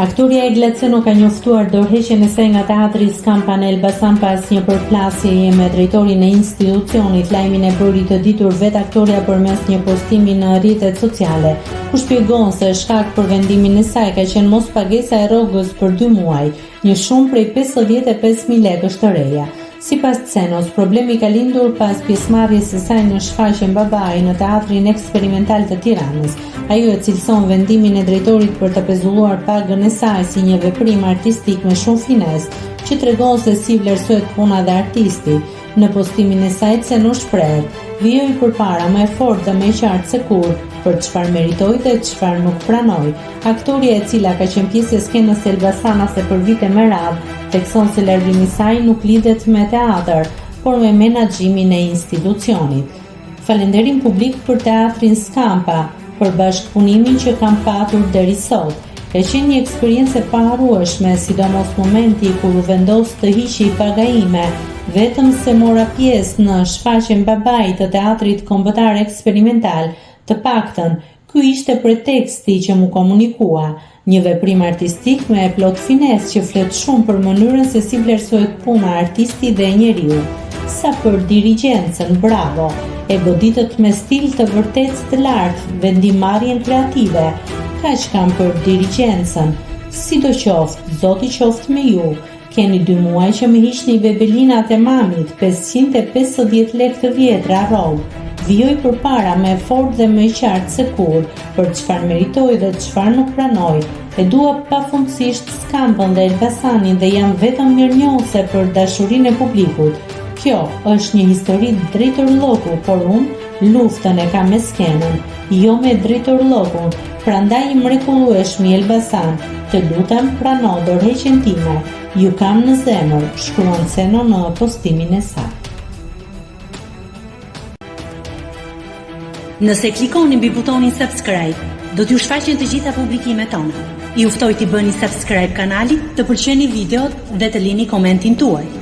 Aktorja Egla Ceno ka njoftuar dorëheqjen e saj nga teatri Skampa në Elbasan pas një përplasjeje me drejtorin e institucionit. Lajmin e bëri të ditur vetë aktorja përmes një postimi në rrjetet sociale, ku shpjegon se shkak për vendimin e saj ka qenë mospagesa e rrogës për dy muaj. Një shumë prej 55.000 lekësh të reja. Sipas Cenos, problemi ka lindur pas pjesëmarrjes së saj në shfaqjen Babai në Teatrin Eksperimental të Tiranës. Ajo e cilëson vendimin e drejtorit për të pezulluar pagën e saj si një veprim artistik me shumë finesë, që tregon se si vlerësohet puna dhe artisti. Në postimin e saj Ceno shprehet, Vijoj përpara më e fortë dhe më e qartë se kurrë, për çfarë meritoj dhe çfarë nuk pranoj. Aktorja e cila ka qenë pjesë e skenës elbasanase për vite me radhë, thekson se largimi i saj nuk lidhet me teatër, por me menaxhimin e institucionit. Falenderim publik për Teatrin Skampa, për bashkëpunimin që kam patur deri sot. Ka qenë një eksperiencë e paharrueshme, sidomos momenti kur u vendos të hiqej paga ime, vetëm se mora pjesë në shfaqjen Babai të Teatrit Kombëtar Eksperimental, të paktën, Ky ishte preteksti që m'u komunikua, një veprim artistik me plot finesë që flet shumë për mënyrën se si vlerësohet puna, artisti dhe njeriu. Sa për dirigjencën, bravo! E goditët me stil të vërtetë të lartë, vendimmarrjen kreative. Kaq kam për dirigjencën. Sidoqoftë, Zoti qoftë me ju. Keni dy muaj që më hiqni bebelinat e mamit, 550 lekë të vjetra rrogë. Vijoj përpara më e fortë dhe më e qartë se kurrë, për çfarë meritoj dhe çfarë nuk pranoj. E dua pafundësisht Skampën dhe Elbasanin dhe jam vetëm mirënjohëse për dashurinë e publikut. Kjo është një histori drejtorllëku, por unë luftën e kam me skenën, jo me drejtorllëkun. Prandaj i mrekullueshmi Elbasan, të lutem prano dorëheqjen time, ju kam në zemër, shkruan Ceno në postimin e saj. Nëse klikoni mbi butonin subscribe, do t'ju shfaqen të gjitha publikimet tona. Ju ftoj t'i bëni subscribe kanalit, të pëlqeni videot dhe të lini komentin tuaj.